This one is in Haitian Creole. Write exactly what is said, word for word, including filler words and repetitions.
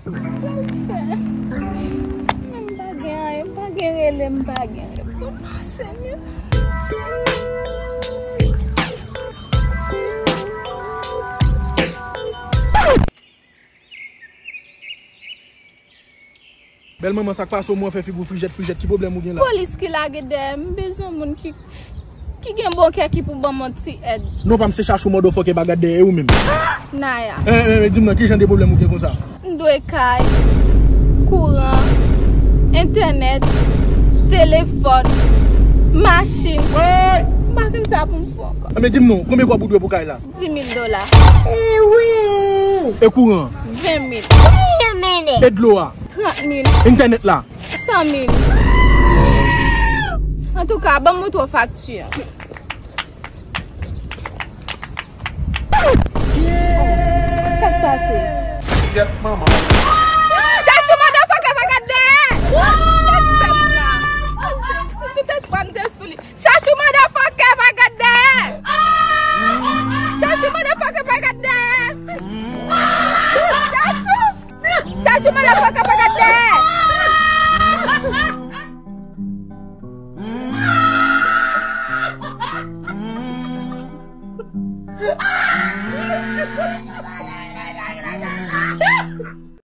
Sa m fè? M pa gen anyen, m pa gen rele, m pa gen reponn non, Senyè. Bèl manman, sa k pase w, mwen fè figi w frijèt, frijèt, ki pwoblèm ou gen la? Polis ki lage dèyè m, m bezwen moun ki, ki gen bon kè ki pou ban m yon ti èd. Non pa m se Chachou motherfucker bagad dèyè ou menm. Naya. Eh, eh, eh, di m non, ki jan de pwoblèm ou gen konsa? M dwe kay, kouran, entènèt, telefòn, machin. M pa konn sa pou m fè ankò. Enben di m non, konbyen kòb ou dwe pou kay la? Dis mil dola. E kouran? Ven mil. E dlo a? Trant mil. Entènèt la? San mil. Antouka, ban m montre w fakti an. Sa k pase? Kèt manman. Chachou motherfucker pa gad dèyè! Sa k fè m la? Oh, Jezi, tout espwa m te sou li. Chachou motherfucker pa gad dèyè! Chachou motherfucker pa gad dèyè! Chachou! Chachou motherfucker pa gad dèyè!